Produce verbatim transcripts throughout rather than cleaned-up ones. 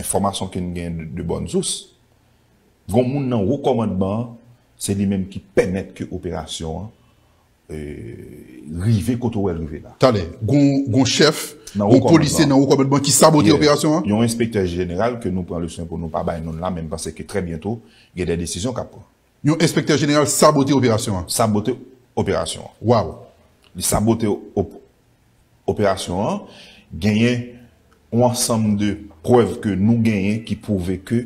enfòmasyon ke n gen de, de bòn sous, gon moun nan wo kòmandman an, se li menm ki pèmèt ke operasyon an, e, rive kote w wè l rive la. Talè, gon, gon chèf, gon polisye nan wo kòmandman ki sabote operasyon an? Yon enspektè jeneral ke nou pran le swen pou nou pa bay non l la, men m panse ke trè byento, gen de desizyon k ap pran. Yon enspektè jeneral sabote operasyon an? Sabote operasyon an. Waw. Li sabote op-, operasyon an, genyen yon ansanm de prèv ke nou genyen ki pwouve ke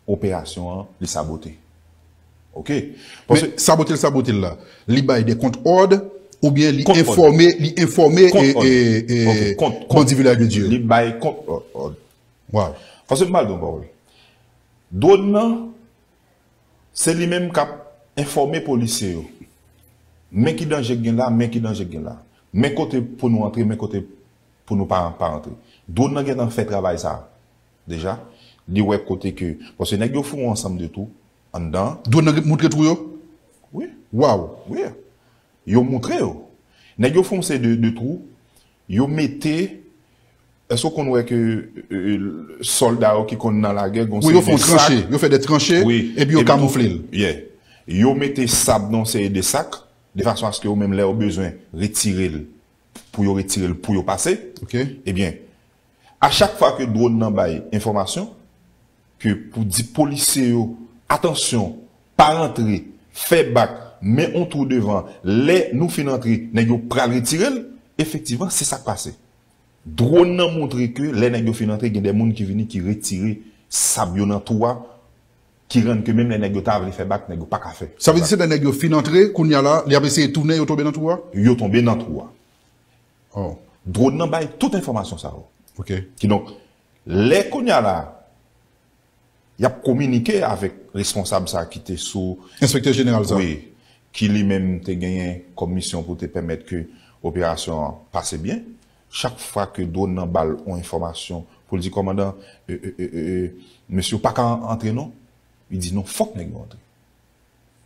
operasyon an, li sabote. Oke? Men sabote l, sabote l la, li bay de kont òd, oubyen li enfòme, li enfòme e, e, e bandi Vilaj de Dye yo? Li bay kont òd. Waw. Paske m pral di yon pawòl. Dwòn nan, se li menm k ap enfòme polisye yo. Men ki danje k gen la, men ki danje k gen la. Men kote pou nou antre, men kote pou nou pa, pa antre. Dwòn nan gentan fè travay sa a, deja. Li wè kote ke, paske nèg yo fè yon ansanm de twou anndan. Dwòn nan moutre twou yo? Wi. Waw. Wi. Yo moutre yo. Nèg yo fè yon seri de, de twou. Yo mete, èske w konn wè ke, e, e, sòlda yo ki konn nan lagè, gon seri de sak. Wi, yo fè yon tranche, yo fè de tranche, epi yo kamoufle l. Yeah. Yo mete sab nan yon seri de sak, de fason aske yo menm lè yo bezwen retire l, pou yo retire l, pou yo pase. Oke. Ebyen, a chak fwa ke dwòn nan bay enfòmasyon, ke pou di polisye yo, "Atansyon, pa rantre, fè bak, men on twou devan, lè nou fin antre, nèg yo pral retire l," efektivman, se sa k pase. Dwòn nan montre ke lè nèg yo fin antre, gen de moun ki vini, ki retire sab yo nan twou a, ki rann ke menm lè nèg yo ta vle fè bak, nèg yo pa ka fè. Sa vle di se lè nèg yo fin antre, kounye a la, li ap eseye tounen, yo tonbe nan twou a? Yo tonbe nan twou a. Oh. Dwòn nan bay tout enfòmasyon sa yo. Oke. Kidonk, lè kounye a la, y ap kominike avèk responsab sa ki te sou... Enspektè jeneral sa. Wi, ki li menm te genyen kòm misyon pou te pèmèt ke operasyon an pase byen. Chak fwa ke dwòn nan ba l yon enfòmasyon pou l di, "Kòmandan, e, e, e, e, e, mesye yo pa ka antre non," li di, "Non, fòk nèg yo antre."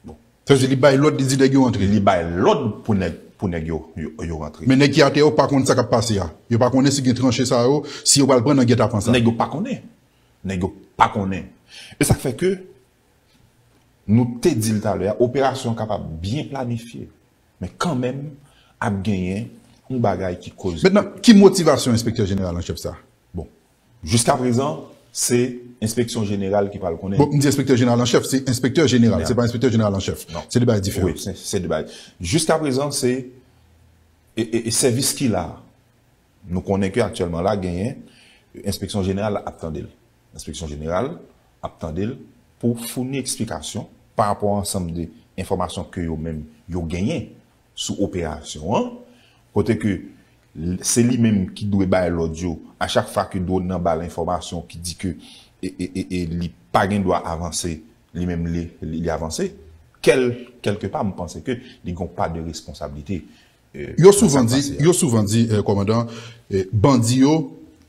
Bon. Sa vle di li bay lòd, li di nèg yo antre. Li bay lòd pou nèg, pou nèg yo, yo, yo rantre. Men nèg ki atè yo pa konn sa k ap pase a. Yo pa konnen si gen tranche sa yo, si yo pral pran nan gètapan sa. Nèg yo pa konnen. Nèg yo pa konnen. E sa k fè ke nou te di l talè a, operasyon an kapab byen planifye, men kanmenm ap genyen yon bagay ki koze. Mentnan, ki motivasyon enspektè jeneral an chèf sa? Bon, jiskaprezan, se enspeksyon jeneral ki pral konnen. Bon, m di enspektè jeneral an chèf, se enspektè jeneral, se pa enspektè jeneral an chèf. Non. Se de bagay diferan. Wi, se, se de bagay. Jiskaprezan, se, e, e, e sèvis ki la. Nou konnen ke aktyèlman la, genyen, enspeksyon jeneral ap tande l. Enspeksyon jeneral ap tande l pou founi eksplikasyon pa rapò a ansanm de enfòmasyon ke yo menm yo genyen sou operasyon an, kote ke l-, se li menm ki dwe bay lòd yo a chak fwa ke dwòn nan ba l enfòmasyon ki di ke e, e, e, e li pa gen dwa avanse, li menm li, li, li avanse. Kèl-, kèlkepa, m panse ke li gen yon pa de responsablite. Yo souvan di, yo souvan di, eh, kòmandan, eh, bandi yo,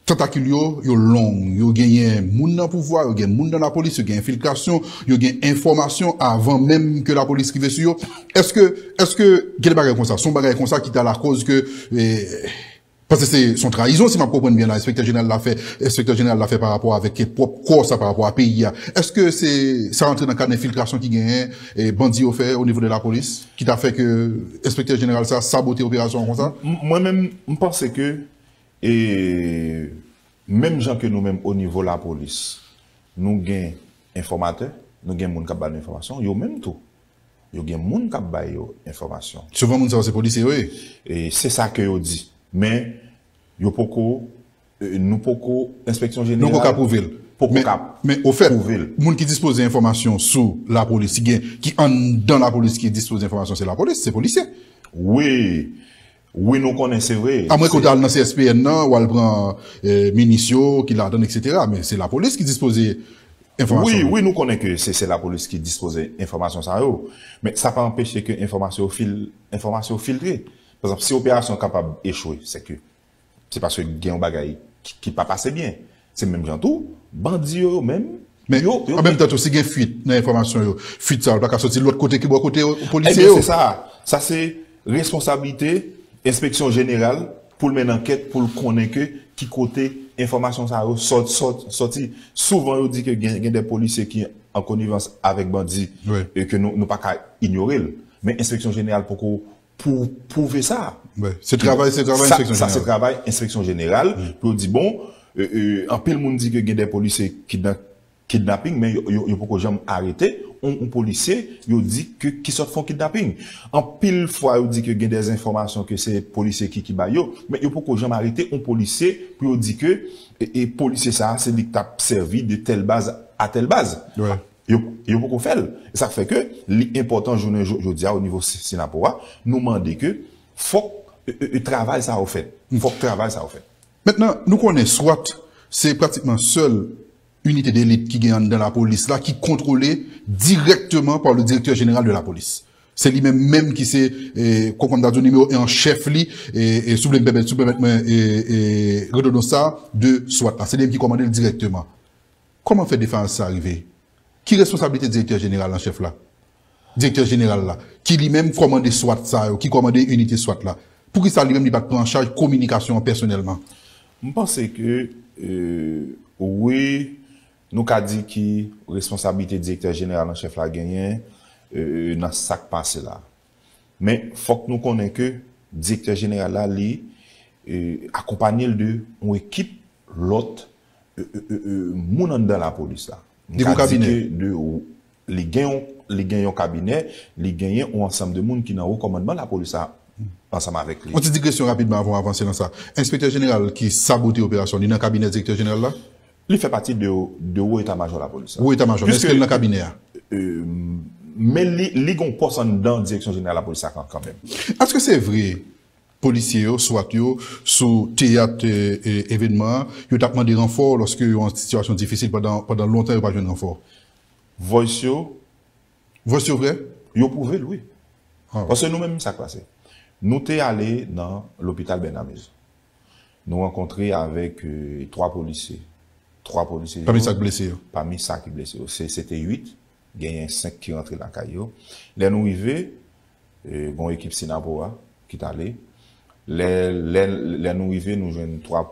tantakil yo, yo long. Yo genyen moun nan pouvwa, yo gen moun nan lapolis, yo gen enfiltrasyon, yo gen enfòmasyon avan menm ke lapolis rive sou yo. Èske, èske gen de bagay konsa? Se yon bagay konsa ki ta lakòz ke, eh, paske se, se yon trayizon, si m ap konprann byen la, enspektè jeneral la fè, enspektè jeneral la fè pa rapò avèk pwòp kò sa, pa rapò a peyi a. Èske se, sa rantre nan kad enfiltrasyon ki genyen, eh, bandi yo fè o nivo de lapolis? Ki ta fè ke enspektè jeneral sa sabote operasyon an konsa? M-, mwen menm, m panse ke, e, menm jan ke nou menm o nivo lapolis, nou gen enfòmatè, nou gen moun k ap ba nou enfòmasyon, yo menm tou, yo gen moun k ap ba yo enfòmasyon. Souvan moun sa yo se polisye yo ye. E se sa ke yo di. Men, yo poko, e, nou poko, enspeksyon jeneral poko ka pwouve l. Poko ka pwouve l. Men, men, ofèt, moun ki dispoze enfòmasyon sou lapolis, ki gen, ki anndan lapolis ki dispoze enfòmasyon, se lapolis, se polisye. Wi. Wi, nou konnen, se vre. Amwen ke w ta al nan C S P N nan, w al pran, e, minis yo ki ladan, et cetera. Men se lapolis ki dispoze enfòmasyon. Wi, wi, nou konnen ke se, se lapolis ki dispoze enfòmasyon sa yo. Men sa pa anpeche ke enfòmasyon yo fil-, enfòmasyon yo filtre. Pa egzanp, si operasyon kapab echwe, se ke se paske gen yon bagay ki, ki pa pase byen. Se menm jan tou, bandi yo, yo menm, men yo, yo an menm tan tou, si gen fuit nan enfòmasyon yo, fuit sa yo pa ka soti lòt kote ki bò kote polisye yo. Ebyen, se sa. Sa se responsablite enspeksyon jeneral pou l mennen ankèt, pou l konnen ke ki kote Enfòmasyon sa yo sòt, sòt, sòti. Souvan, yo di ke gen, gen de polisye ki an konivans avèk bandi, e ke nou, nou pa ka inyore l. Men Enspeksyon Jeneral poko pou, pwouve sa. Se travay, se travay Enspeksyon Jeneral. Sa, se travay Enspeksyon Jeneral pou yo di, bon, e, e, anpil moun di ke gen de polisye ki nan kidnaping, men yo, yo, yo poko janm arete yon, yon polisye, yo di ke ki sòt fè yon kidnaping. Anpil fwa, yo di ke gen de enfòmasyon ke se polisye ki, ki bay yo, men yo poko janm arete yon polisye pou yo di ke, e, e, polisye sa a, se li k t ap sèvi de tèl baz a tèl baz. Yo, yo poko fè l. E sa k fè ke li enpòtan jounen jo-, jodi a, o nivo Si-, Sinapo a, nou mande ke fòk, e, e, e, travay sa yo fèt. Fòk travay sa yo fèt. Mentnan, nou konnen SWAT, se pratikman sèl inite delit ki gen anndan lapolis la, ki kontwole dirèkteman pa le directeur général de la police. Se li menm, menm ki se, e, kòm, kòm ta di, nimewo en an chèf li, e, e, si w vle m pèmèt, si w pèmèt mwen, e, e, redondans sa, de SWAT la. Se li menm ki kòmande l dirèkteman. Kòman fè defayans sa rive? Ki responsablite direktè jeneral an chèf la? Direktè jeneral la, ki li menm kòmande SWAT sa yo, ki kòmande inite SWAT la, poukisa li menm li pa t pran an chaj kominikasyon an pèsonèlman? M panse ke, e, wi, nou ka di ki responsablite direktè jeneral an chèf la genyen, e, nan sa k pase la. Men fòk nou konnen ke direktè jeneral la, li, e, akonpanye l de yon ekip lòt, e, e, e, e, moun anndan lapolis la. M ka di ke de, li gen yon, li gen yon kabinè, li genyen yon ansanm de moun ki nan wo kòmandman lapolis la ansanm avèk li. Yon ti digresyon rapidman avan w avanse nan sa. Enspektè jeneral ki sabote operasyon, li nan kabinè direktè jeneral la? Li fè pati de, de wo eta majò lapolis la. Wo eta majò, men èske l nan kabinè a? E, men li, li gen yon pòs anndan direksyon jeneral lapolis la kan, kanmenm. Èske se vre polisye yo, SWAT yo, sou teyat, e, e, evènman an, yo t ap mande ranfò lòske yo an sitiyasyon difisil pandan, pandan lontan yo pa jwenn ranfò? Voice yo. Voice yo vrè? Yo pwouve l, wi. Paske nou menm, sa k pase? Nou te ale nan lopital Bènamez. Nou rankontre avèk, e, twa polisye. Twa polisye yo. Pami sa k blese yo? Pami sa ki blese yo. Se, se te uit, genyen senk ki rantre lakay yo. Lè nou rive, e, gen yon ekip Sinapo a ki t ale. Lè, lè, lè nou rive, nou jwenn twa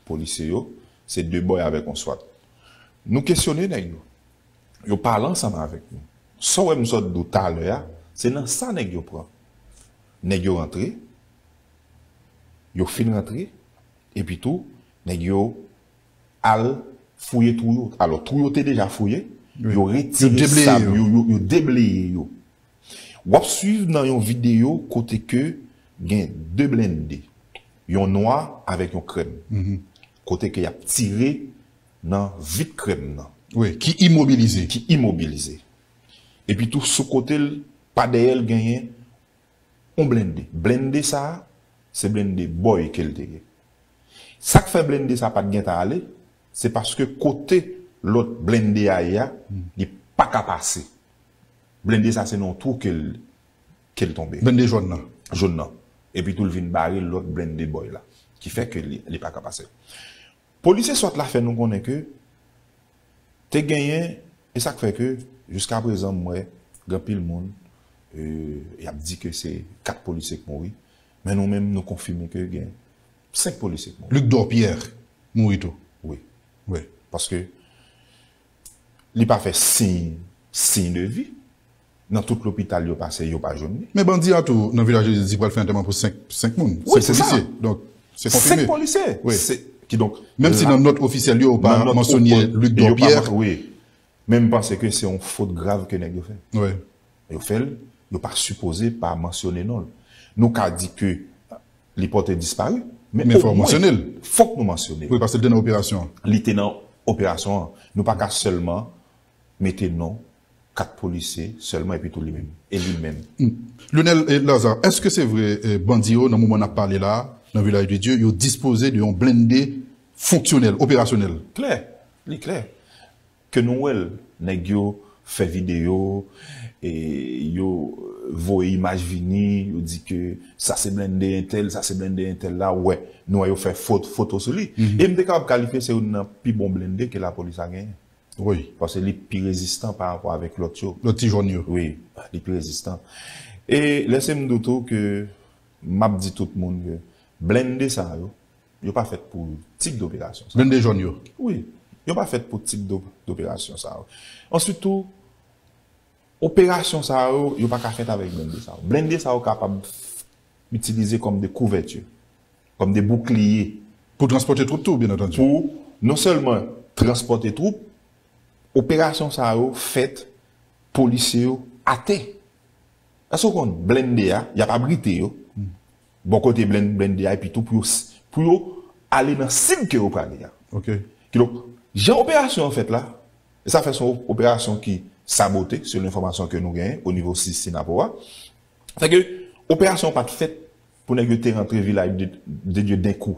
polisye yo. Se de bòy avèk yon SWAT. Nou kesyone nèg yo. Yo pale ansanm avèk nou. Sa w wè m sot di w talè a, se nan sa nèg yo pran. Nèg yo rantre, yo fin rantre, epi tou, nèg yo al fouye twou yo. Alò, twou yo te deja fouye, yo retire sab yo, yo, yo debleye yo. W ap swiv nan yon videyo kote ke gen de blende, yon nwa avèk yon krèm, kote ke y ap tire nan vit krèm nan. Wi, ki imobilize. Ki imobilize. Epi tou, sou kote l, pa dèyè l, genyen yon blende. Blende sa a, se blende bòy ke l te ye. Sa k fè blende sa pa t gentan ale, se paske kote lòt blende a ye a, li pa ka pase. Blende sa, se nan yon twou ke l, ke l tonbe. Blende jòn nan. Jòn nan. Epi tou, l vin bare lòt blende bòy la, ki fè ke li, li pa ka pase. Polisye SWAT la fè nou konnen ke te genyen, e sa k fè ke, jiskaprezan, m wè gen anpil moun, e, y ap di ke se kat polisye k mouri, men nou menm, nou konfime ke gen senk polisye k mouri. Luc Dorpierre mouri tou. Wi. Wi. Paske li pa fè siy, siy de vi. Nan tout lopital yo pase, yo pa jwenn li. Men bandi a tou, nan Vilaj de Dye, di pral fè antèman pou senk, senk moun. Wi, se sa. Senk polisye. Donk, se konfime. Senk polisye. Wi. Se, kidonk, menm si nan nòt ofisyèl yo, yo pa mansyone Luc Dorpierre. Wi. Men m panse ke se yon fot grav ke nèg yo fè. Wi. Yo fè l, yo pa sipoze pa mansyone non l. Nou ka di ke li pòte dispari, men fòk nou mansyone l. Fòk nou mansyone l. Wi, paske l te nan operasyon an. Li te nan operasyon an. Nou pa ka sèlman mete non kat polisye sèlman epi tou li menm. E li menm. Lionel, e, Lazarre, èske se vre, e, bandi yo, nan moman n ap pale la, nan Vilaj de Dye, yo dispoze de yon blende fonksyonèl, operasyonèl? Klè, li klè. Ke nou wè l, nèg yo fè videyo, e yo voye imaj vini, yo di ke sa se blende entèl, sa se blende entèl la, wè, nou wè yo fè fot-, foto sou li. E m te kapab kalifye se youn nan pi bon blende ke lapolis la genyen. Wi. Paske li pi rezistan pa rapò avèk lòt yo. Lòt ti jòn yo. Wi, li pi rezistan. E lèse m di w tou ke m ap di tout moun ke blende sa yo, Yo pa fèt pou tip doperasyon sa. Blende jòn yo. Wi. Yo pa fèt pou tip do- doperasyon sa yo. Answit tou, operasyon sa yo, yo pa ka fèt avèk blende sa yo. Blende sa yo kapab itilize kòm de kouvèti, kòm de boukliye. Pou transpòte twoup tou, byen antandi. Pou non sèlman transpòte twoup, operasyon sa yo fèt, polisye yo atè. Èske w konn blende a, y ap abrite yo bò kote blen- blende a, epi tou pou yo, pou yo ale nan sib ke yo prale a. Ok. Kidonk, jan operasyon an fèt la, e sa fè se yon operasyon ki sabote, selon enfòmasyon ke nou genyen o nivo si- Synapoha. Fè ke operasyon an pa t fèt pou nèg yo te rantre Vilaj de, de Dye denkou.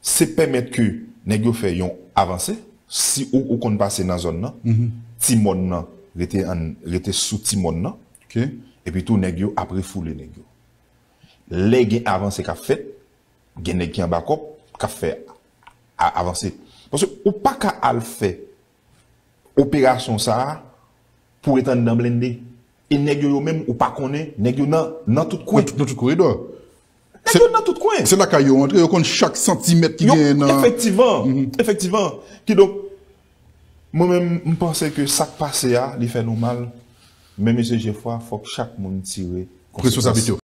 Se pèmèt ke nèg yo fè yon avanse, si ou, ou konn pase nan zòn nan, ti mòn nan rete, an, rete sou ti mòn nan, Ok. epi tou nèg yo ap refoule nèg yo. Lè gen avanse k ap fèt, gen nèg ki anba kòb k ap fè a- avanse. Paske ou pa ka al fè operasyon sa a pou ret anndan blende. E nèg yo, yo menm, ou pa konnen, nèg yo nan, nan tout kwen. Nan tout koridò. Nèg yo nan tout kwen. Se lakay yo antre, yo konn chak santimèt ki Yo, genyen nan. Efektivman, efektivman. Kidonk, mwen menm, m panse ke sa k pase a, li fè nou mal. Men mesye Jefwa, fòk chak moun tire Responsablite yo.